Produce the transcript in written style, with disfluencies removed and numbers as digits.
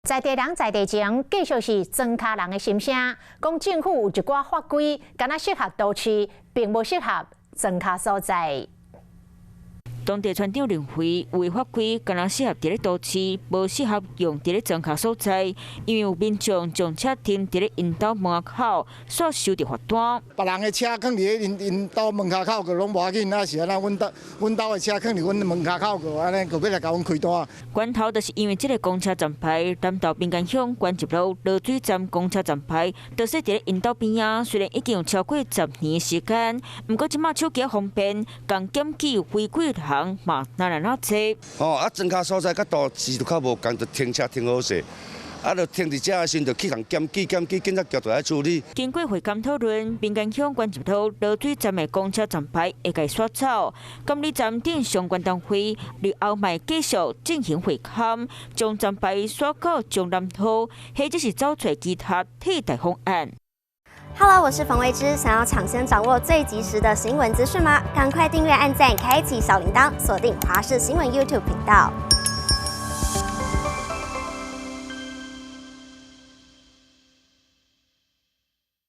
在地人在地情，繼續是莊跤人的心聲，講政府有一寡法規，敢若適合都市，並無適合莊跤所在。當地村長認為，有的法規敢若適合佇咧都市，無適合用佇咧莊跤所在，因為有民眾將車停佇咧𪜶兜門口，煞收著罰單。別人的車囥佇咧𪜶兜門跤口，閣攏無要緊，啊是按怎？阮兜的車囥佇阮門跤口，閣按呢，閣欲來共阮開單。源頭就是因為這个公車站牌，南投平安鄉關閘路濁水站公車站牌，就設佇咧𪜶兜邊仔，雖然已經有超過10年時間，毋過這馬手機方便，共檢舉違規人嘛難來哪濟。哦，啊，莊跤所在佮都市就較無仝，就停車停好勢，啊，就停佇遮的時陣，就去共檢舉檢舉，警察局就愛處理。經過會勘討論，平安鄉關閘路濁水站的公車站牌會共刷走，監理站等相關單位日後嘛繼續進行會勘，將站牌刷到中南路，或者是找揣其他替代方案。 Hello，我是馮慧芝，想要搶先掌握最及時的新聞資訊嗎？趕快訂閱、按讚、開啟小鈴鐺，鎖定華視新聞 YouTube 頻道。